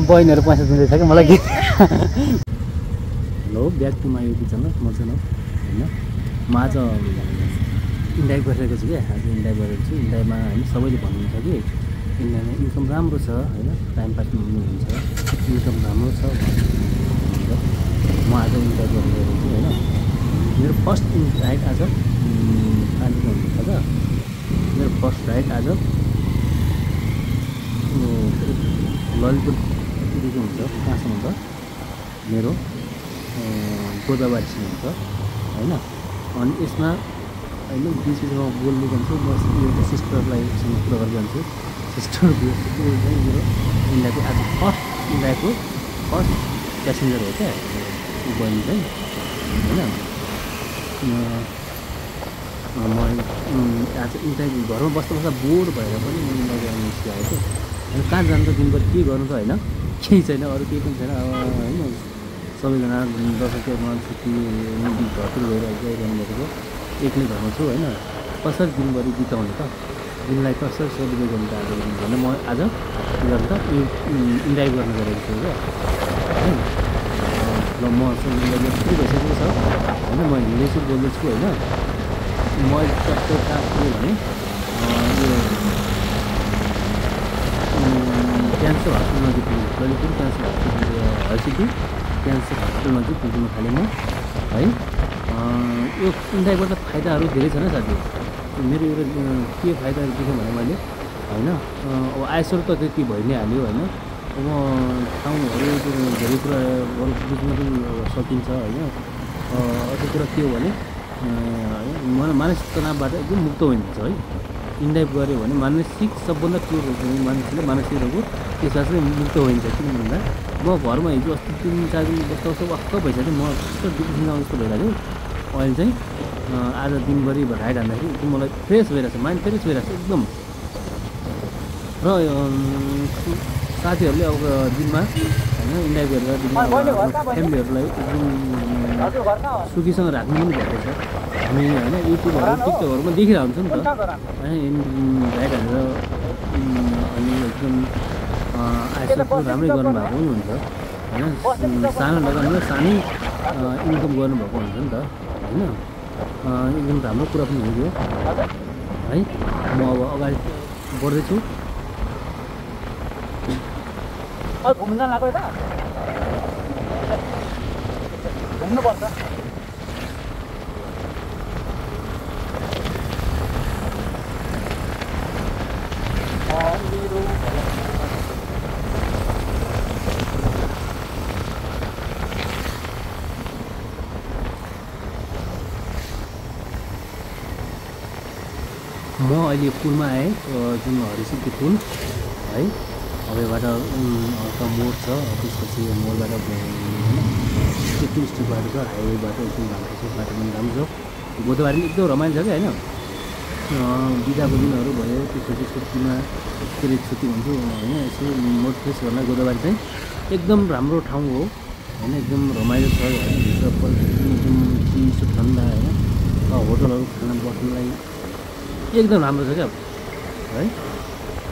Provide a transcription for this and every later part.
बहिनीहरू पैसा दिँदैछ कि मलाई गीत hello back to my YouTube channel म चाहिँ होइन म आज इन्डाइभ गरिरहेको छु क्या आज इन्डाइभ गरेको छु इन्डाइभमा होइन सबैले भन्नुहुन्छ कि इन्डियामा इन्कम राम्रो छ होइन टाइम पास हुन्छ इन्कम राम्रो छ म आज इन्डाइभ गरिरहेको छु होइन मेरो फर्स्ट राइड आज कालिम्पोङ हुन्छ त मेरो फर्स्ट राइड आज ललितपुरदेखि हुन्छ कहाँसम्म हुन्छ मेरो गोदावरीसम्म हुन्छ होइन अनि यसमा होइन बिच बिचमा बोल्दै जान्छु म एउटा सिस्टरलाई कुरा गरेर जान्छु सिस्टर मेरो इन्डियाको आज फर्स्ट इन्डियाको फर्स्ट प्यासेन्जर हो क्या ऊ बहिनी चाहिँ होइन म आज इन्डिया घरमा बस्दा बस्दा बोर भएर पनि म इन्डिया निस्किआएको अनि कहाँ जानु त दिनभरि के गर्नु त होइन केही छैन अरू केही पनि छैन अब होइन सबैजना दसैँ तिहारमा छुट्टी घरतिर गएर गइरहनु भएको एक्लै घरमा छु होइन कसरी दिनभरि बिताउने त दिनलाई कसरी सेलिब्रेट गर्नु त आज भनेर म आज के गर्नु त इन्डाइभ गर्न गएको छु क्या है ल म इन्डाइभमा के भइसकेको छ होइन म हिँड्दैछु बोल्दैछु होइन म कस्तो कहाँ पुगेँ भने यो क्यान्सर हस्पिटल नजिक पुगेँ ललितपुर क्यान्सर हस्पिटल हर्सिटी क्यान्सर हस्पिटल नजिक पुग्नु थालेँ म है यो इन्डाइभबाट फाइदाहरू धेरै छन् साथी मेरो एउटा के फाइदाहरू देखेँ भने मैले होइन अब आयस्वर त त्यति भइ नै हाल्यो होइन अब ठाउँहरू धेरै कुरा बुझ्न पनि सकिन्छ होइन अर्को कुरा के हो भने मानसिक तनावबाट एकदम मुक्त हुन्छ है इन्डाइभ गऱ्यो भने मानसिक सबभन्दा ठुलो मान्छेले मानसिक रोग त्यसमा चाहिँ मुक्त हुन्छ किन भन्दा म घरमा हिजो अस्ति 3-4 दिन बस्दा वाक्क भइसक्यो म कस्तो डिप्रेसन जस्तो भइरहेको अहिले चाहिँ आज दिनभरि राइड हान्दाखेरि एकदम मलाई फ्रेस भइरहेको छ माइन्ड फ्रेस भइरहेको छ एकदम र साथीहरूले अब दिनमा होइन इन्डाइभ गरेर फ्यामिलीहरूलाई एकदम सुखीसँग राख्नु पनि भएको छ हामी होइन युट्युबहरू टिकटकहरूमा देखिरहेको हुन्छ नि त होइन राइड हानेर अनि एकदम आइसक्नु राम्रै गर्नुभएको पनि हुन्छ होइन सानो लगानीमा सानै इन्कम गर्नुभएको हुन्छ नि त होइन एकदम राम्रो कुरा पनि हो यो है म अब अगाडि बढ्दैछु घुम्न लाग्यो त घुम्नुपर्छ म अहिले पुलमा आएँ जुन हरिसिद्धि पुल है अब यहाँबाट हल्का मोड छ त्यसपछि मोडबाट एकदम स्ट्रिट बाटो छ हाइवेबाट एकदम राम्रो छ बाटो पनि राम्रो छ गोदावरी एकदम रमाइलो छ क्या होइन बिदाको दिनहरू भयो त्यसपछि छुट्टीमा के अरे छुट्टी हुन्छु होइन यसो मोड फ्रेस गर्न गोदावरी चाहिँ एकदम राम्रो ठाउँ हो होइन एकदम रमाइलो छ होइन भित्र एकदम चिसो ठन्डा होइन होटलहरू खान बस्नुलाई एकदम राम्रो छ क्या है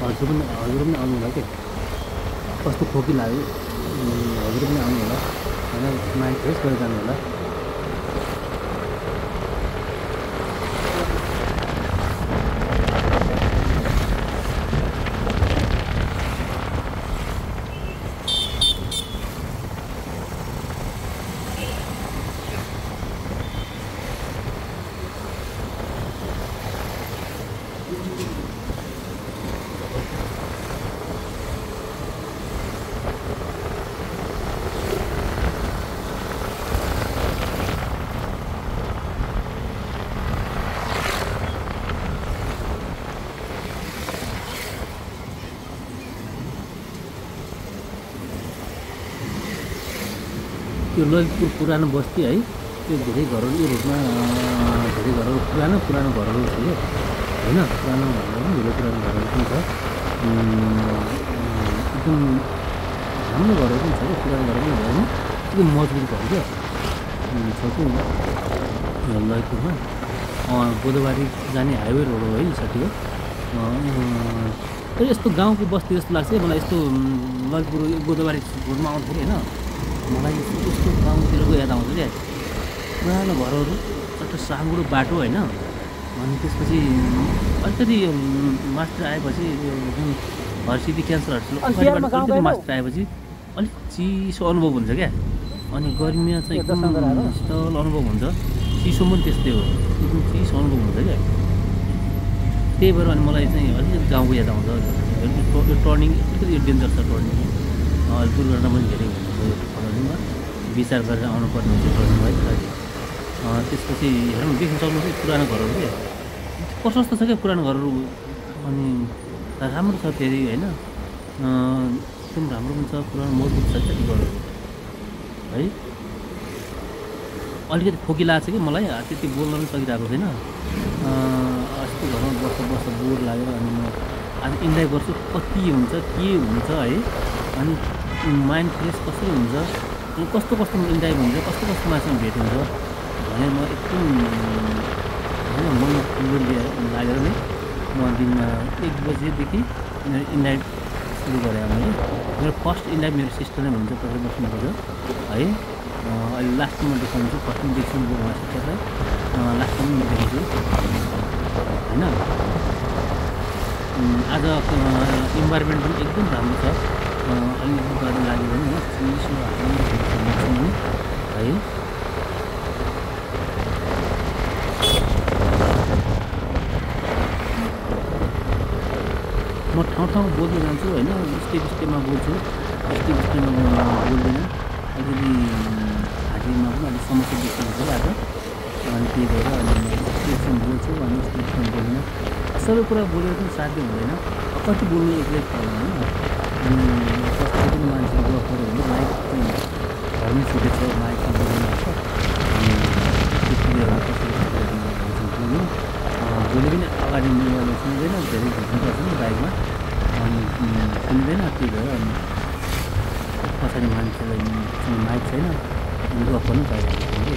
हजुर पनि आउनु होला के कस्तो खोकी लाग्यो हजुर पनि आउनु होला होइन माइन्ड फ्रेस गरेर जानु होला यो ललितपुर पुरानो बस्ती है त्यो धेरै घरहरू यो रोडमा धेरै घरहरू पुरानो घरहरू छ यो होइन पुरानो घरहरू धेरै पुरानो घरहरू पनि छ एकदम राम्रो घरहरू पनि छ क्या पुरानो घर पनि होइन एकदम मजबुत घर क्या छ कि ललितपुरमा गोदावरी जाने हाइवे रोड हो है साथी हो तर यस्तो गाउँको बस्ती जस्तो लाग्छ है मलाई यस्तो ललितपुर गोदावरी रोडमा आउँदाखेरि होइन मलाई यस्तो गाउँतिरको याद आउँछ क्या पुरानो घरहरू चट्ट साँगुरो बाटो होइन अनि त्यसपछि अलिकति यो मास्टर आएपछि यो जुन हर्सिदी क्यान्सर अलिकति मास्टर आएपछि अलिक चिसो अनुभव हुन्छ क्या अनि गर्मीमा चाहिँ एकदम शीतल अनुभव हुन्छ चिसो पनि त्यस्तै हो एकदम चिसो अनुभव हुन्छ क्या त्यही भएर अनि मलाई चाहिँ अलिकति गाउँको याद आउँछ यो टर्निङ अलिकति यो डेन्जर छ टर्निङ दुर्घटना पनि धेरै हुन्छ यो टर्निङमा विचार गरेर आउनुपर्ने हुन्छ टर्निङ है त्यसपछि हेर्नु देख्न सक्नुहुन्छ पुरानो घरहरू के प्रशस्त छ क्या पुरानो घरहरू अनि राम्रो छ फेरि होइन एकदम राम्रो पनि छ पुरानो मजबुत छ क्या त्यो घरहरू है अलिकति खोकी लाग्छ कि मलाई त्यति बोल्न पनि सकिरहेको छैन अस्ति घरमा बस्दा बोर लागेर अनि म आज इन्जोय गर्छु कति हुन्छ के हुन्छ है अनि माइन्ड फ्रेस कसरी हुन्छ अनि कस्तो इन्जोय हुन्छ कस्तो मान्छेसँग भेट हुन्छ भने म एकदम होइन मनमा खुल्लो लागेर नै म दिनमा 1 बजेदेखि इन्जोय सुरु गरेँ मैले मेरो फर्स्ट इन्जोय मेरो सिस्टरले हुन्छ तपाईँ बस्नुपर्छ है अहिले लास्टमा देखाउँछु फर्स्टमा देख्छु उहाँ सिस्टरलाई लास्टमा पनि देखाउँछु होइन आज इन्भाइरोमेन्ट पनि एकदम राम्रो छ अलिकति गर्नु लाग्यो भने चिसो है म ठाउँ बोल्दै जान्छु होइन स्टेपमा बोल्छु स्टेपमा बोल्दैन अलिकति घाँटीमा पनि अलिक समस्या देखिन्छ आज अनि त्यही भएर अनि म स्टेपमा बोल्छु अनि स्टेपमा बोल्दिनँ सबै कुरा बोलेर पनि साध्य हुँदैन कति बोल्नु एक्लै पर्दैन होइन अनि कस्तो पनि मान्छे गफ गऱ्यो भने माइक चाहिँ घरमै छुटेको छ माइकमा बोल्नु पर्छ अनि त्यसले कसरी बोल्नु जहिले पनि अगाडि मोबाइलमा सुन्दैन धेरै घुम्नुपर्छ नि बाइकमा अनि सुन्दैन त्यही भएर अनि पछाडि मान्छेलाई माइक छैन अनि गफ गर्नु पाइरहेको कि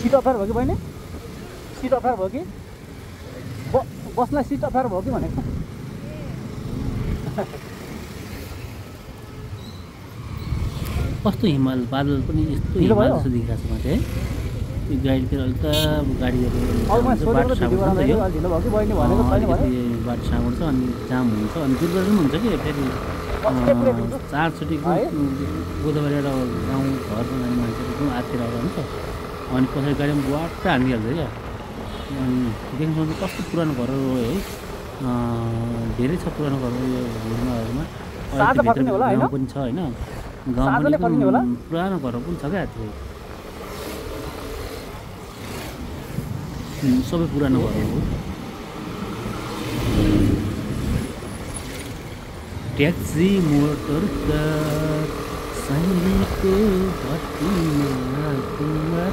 सीट अफेयर भयो कि बहिनी सीट अफेयर भयो कि बसलाई सीट अफेयर भयो कि भनेको कस्तो हिमाल बादल पनि यस्तो हिमाल जस्तो देखिरहेको छ माथि है त्यो गाडीतिर अलिक गाडीहरू बाटो साँगुरो छ अनि जाम हुन्छ अनि दुर्घटना पनि हुन्छ कि फेरि 4 छुट्टीको गोदावरी एउटा गाउँ घर बनाउने मान्छेहरू एकदम आतिर आएर हुन्छ अनि पछाडि गाडीमा वाट्ट हानिहाल्छ क्या अनि देख्नु सक्नु कस्तो पुरानो घरहरू हो है धेरै छ पुरानो घरहरू यो घुमाहरूमा गाउँ पनि छ होइन गाउँ पनि पुरानो घरहरू पनि छ क्या त्यो सबै पुरानो घरहरू हो ट्याक्सी मोटर साइको भट्टीमा कुवा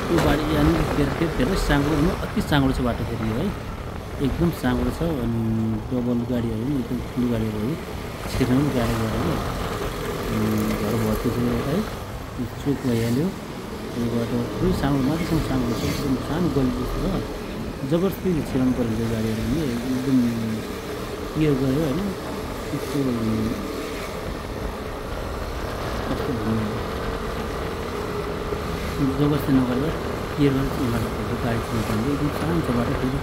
त्यो बाटो यहाँनिर धेरै साँगुरो अति साँगुरो छ बाटो फेरि है एकदम साँगुरो छ अनि डबल गाडीहरू पनि एकदम ठुलो गाडीहरू है छिर्न पनि गाडी गएर घर भर्ती छ है चोक भइहाल्यो त्यो बाटो पुरै साँगुरो माथिसम्म साँगुरो छ एकदम सानो गली जस्तो छ जबरजस्ती छिराउनु पऱ्यो त्यो गाडीहरू पनि एकदम क्लियर गयो होइन त्यस्तो कस्तो भन्नु जबरजस्ती नगरेर क्लियर गरेर उनीहरूको गाडी चलाउनु एकदम शान्त बाटो फेरि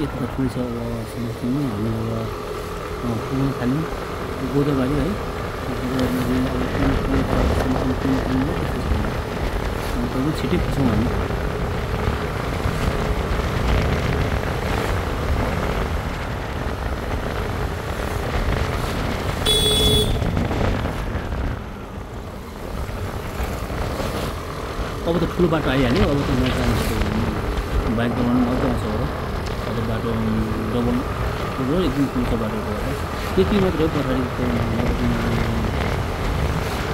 यता त ठुलो छ अब समस्टिङमै हामी अब पुग्न थाल्यौँ गोदाबारी है गोदाबारी अब पुग्नु छिट्टै पुग्छौँ हामी अब त ठुलो बाटो आइहाल्यो अब त बाइक दौडाउनु मजा आउँछ हो अब बाटो डबल ठुलो एकदम ठुलो छ बाटो त्यति मात्रै हो पछाडिको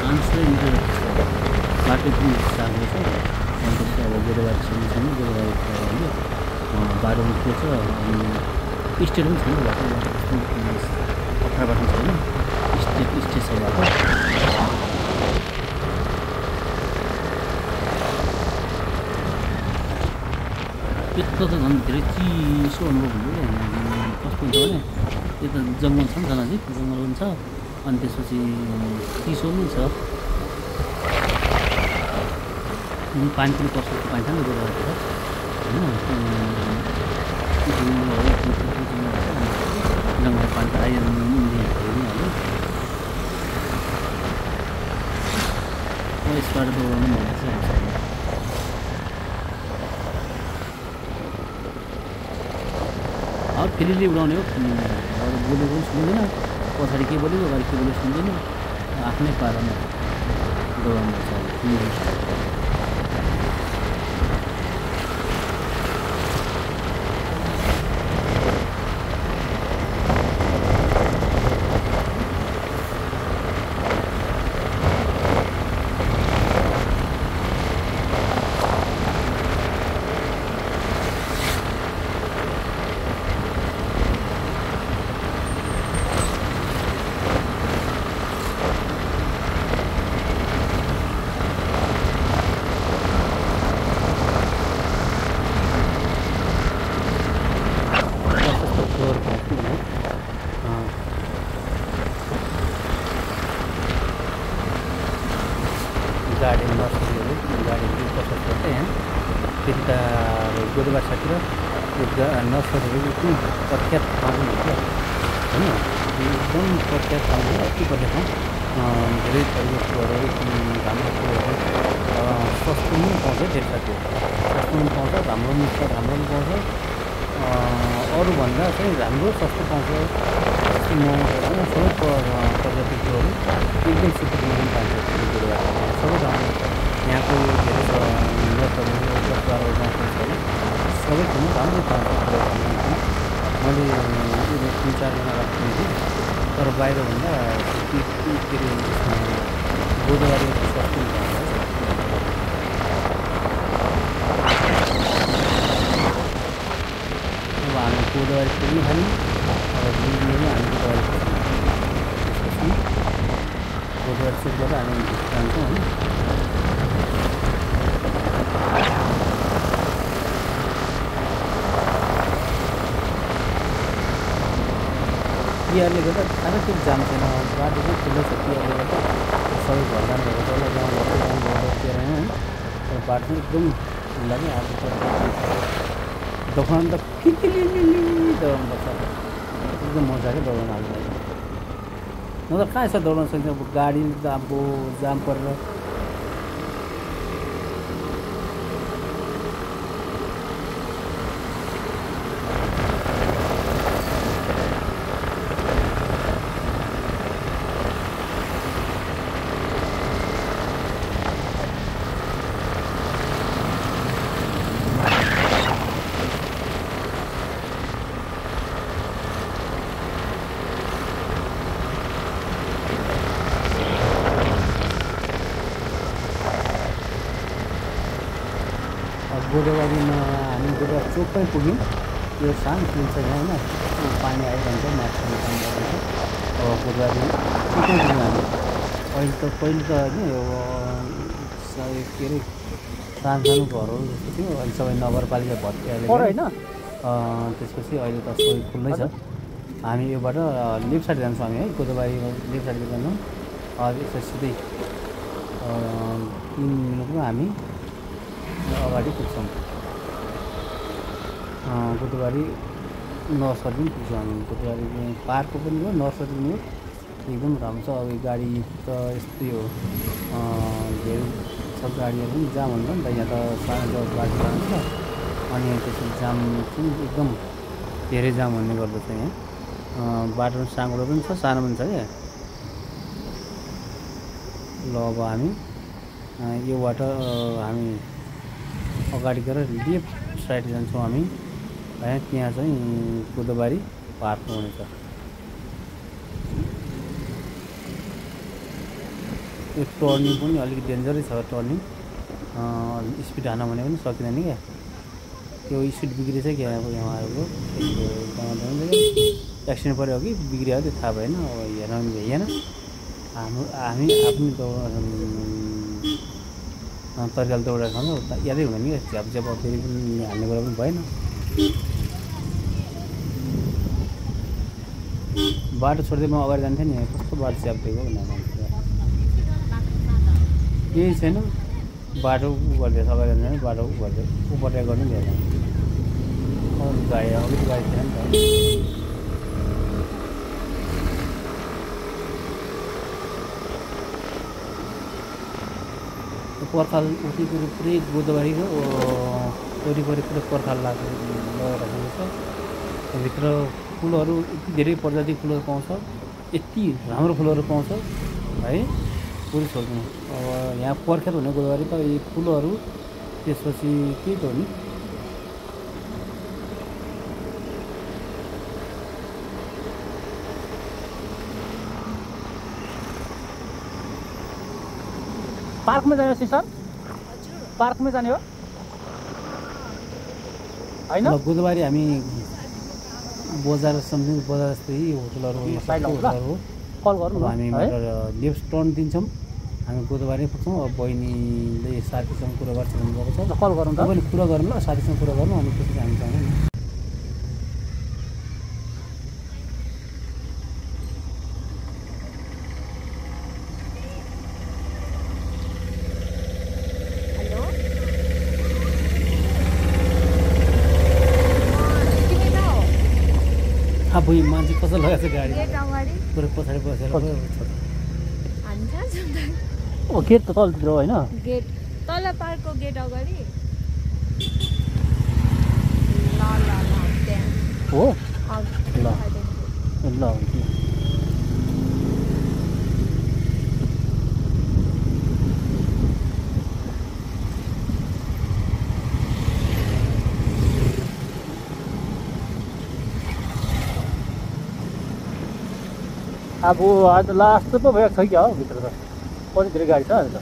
500 मिटर बाटो पनि सानो छ अन्त अब गोदाबारीसम्म छैन गोदाबारी बाटो निस्केको छ अनि स्टेट पनि छैन बाटो अप्ठ्यारो बाटो छैन स्टेट छ बाटो यता त झन् धेरै चिसो अनुभव हुँदैन कस्तो हुन्छ भने यता जङ्गल छ नि त नजिक जङ्गल पनि छ अनि त्यसपछि चिसो पनि छ पानी पनि कस्तो पाइन्छ नि गोदावरीतिर होइन जङ्गल पानी त आइहाल्यो यसबाट दौडाउनु भन्दा चाहिँ फेरि उडाउने हो बोलेको पनि सुन्दैन पछाडि के बोलेको अगाडि के बोलेको सुन्दैन आफ्नै पारामा दौडाउनु पर्छ गार्डन नर्सरीहरू गार्डनहरू कसो पर्छ यहाँ फेरि त गोदाबारी साइडतिर त्यो नर्सरीहरू एकदम प्रख्यात ठाउँ पनि हुन्छ होइन एकदम प्रख्यात ठाउँ हो अति प्रख्यात ठाउँ धेरै थरीको फुलहरू राम्रो फुलहरू सस्तो पनि पाउँछ धेरै साथी सस्तो पनि पाउँछ राम्रो पनि छ राम्रो पनि पाउँछ अरूभन्दा चाहिँ राम्रो सस्तो पाउँछ महँगो सबै प्रजातिको फुलहरू एकदम सुपर पनि पाइन्छ सबै ठाउँ यहाँको धेरै सबै ठाउँमा राम्रै पाउँछ मैले 3-4 जना राख्थेँ तर बाहिरभन्दा के अरे गोदावरी सस्तो पाउँछ अब हामी गोदावरी पुग्नु थाल्यौँ अब बुझ्नेमा हामी गोदावरी सुटबाट हामी जान्छौँ होइन तिहारले गर्दा साह्रै त्यो जाम छैन बाटो चाहिँ ठुलो छ तिहारले गर्दा सबै घर जानुभएको तल गाउँघरको जानुभएको तिहार होइन तर बाटो चाहिँ एकदम ढिला नै आएको छ दोकान त फिटिलिली दौडाउनुपर्छ एकदम मजाले दौडाउन हाल्नु नत्र कहाँ यसो दौडाउन सक्छ अब गाडी त अब जाम परेर गोदावरीमा हामी गोदावरी चोकमै पुग्यौँ यो सानो पुल छ यहाँ होइन पानी आइरहन्छ माथिबाट पानी आइरहन्छ अब गोदावरी चोकमै पुग्यौँ हामी पहिले त होइन यो के अरे सानो सानो घरहरू जस्तो थियो अहिले सबै नगरपालिका भत्किहाल्यो होइन त्यसपछि अहिले त सबै खुल्लै छ हामी योबाट लेफ्ट साइड जान्छौँ हामी है गोदावरी लेफ्ट साइड जान्छौँ यसो सिधै 3 मिनटमा हामी अगाडि पुग्छौँ। गोदवारी नर्सरी पनि पुग्छौँ हामी। गोदवारी पार्कको पनि हो, नर्सरी पनि हो, एकदम राम्रो छ। अब गाडी त यस्तै हो, धेरै छ गाडीहरू पनि जाम हुन्छ नि त, यहाँ त सानो बाटो जान्छ अनि त्यसपछि जाम चाहिँ एकदम धेरै जाम हुने गर्दछ यहाँ। बाटो साँगुरो पनि छ, सानो पनि छ क्या। ल अब हामी योबाट हामी अगाडि गएर लेफ्ट साइड जान्छौँ हामी है। त्यहाँ चाहिँ गोदवारी पार्क हुनेछ। यो टर्निङ पनि अलिक डेन्जरै छ टर्निङ, स्पिड हान भने पनि सकिँदैन क्या। त्यो स्पिड बिग्रेछ क्या अब यहाँहरूको एक्सिडेन्ट पऱ्यो कि बिग्रियो त्यो थाहा भएन। अब हेर्न पनि भ्याइएन। हामी आफ्नो तरिकाले दौडेर खान्छौँ, यादै हुँदैन क्या। झ्याप फेरि पनि हाल्ने कुरा पनि भएन। बाटो छोड्दै म अगाडि जान्थेँ नि, कस्तो बाटो च्याप्दिएको भनेर मान्छे केही छैन। बाटो गर्दैछ अगाडि जाँदैन, बाटो गर्दै उपट्याक गर्नु नि हेर्दैन। गाडी अगाडि गाडी थिएन नि त। पर्खाल उतिको पुरै गोदवारीको वरिपरि पुरै पर्खाल लगाइराखेको छ। भित्र फुलहरू यति धेरै प्रजाति फुलहरू पाउँछ, यति राम्रो फुलहरू पाउँछ है, पुरै छोड्नु। अब यहाँ पर्खेल हुने गोदवारी त यी फुलहरू, त्यसपछि के त हो नि पार्क में जाने सर, पार्क में जाने हो हैन? गोदवारी हामी बजार सम्झौँ, बजार जस्तै होटलहरू कल गरौँ हामी लेफ्ट टर्न दिन्छौँ, हामी गोदवारी पुग्छौँ। अब बहिनीले साथीसँग कुरा गर्छ भन्नुभएको छ, कल गरौँ त। तपाईँले कुरा गर्नु ल, साथीसँग कुरा गर्नु, अनि त्यसपछि हामी जाने नि। अब यो मान्छे कसो लगाएको छ गाडी पुरै पछाडि बसेर ओ गेट त तलतिर होइन, गेट तल पार्कको गेट अगाडि हो ल ल। अब आज लास्ट पो भएको छ क्या हो भित्र त, कति धेरै गाडी छ आज त।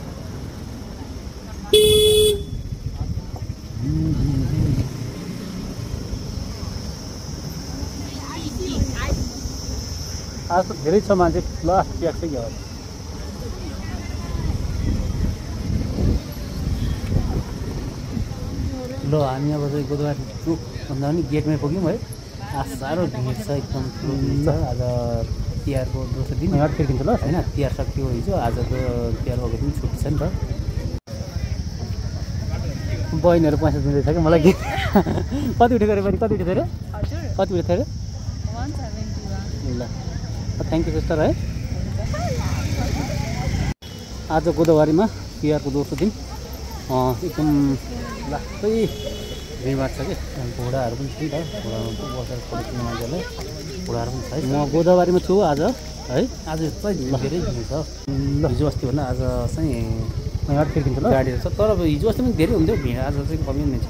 आज त धेरै छ मान्छे, लास्ट प्याक छ क्या। ल हामी अब चाहिँ गोदवारी चोक भन्दा पनि गेटमै पुग्यौँ है। आज साह्रो भिड छ एकदम छ। आज तिहारको दोस्रो दिन फर्किन्छ ल होइन, तिहार सकियो हिजो, आज त तिहार भएको दिन छुट्टी छ नि त। बहिनीहरू पैसा दिँदैछ कि मलाई के कति उठेको अरे बहिनी, कति उठेको अरे, कति उठेको अरे? ल थ्याङ्क यू सिस्टर है। आज गोदावरीमा तिहारको दोस्रो दिन एकदम लास्टै भिडभाड छ कि। घोडाहरू पनि छ नि त, घोडामा बसेर फोटो खिच्ने मान्छेहरूलाई घोडाहरू पनि छ है। म गोदावरीमा छु आज है। आज चाहिँ धेरै भिड छ। हिजो अस्ति भन्दा आज चाहिँ फर्किन्छ ल गाडीहरू छ, तर अब हिजो अस्ति पनि धेरै हुन्थ्यो भिड, आज चाहिँ कमी नै छ।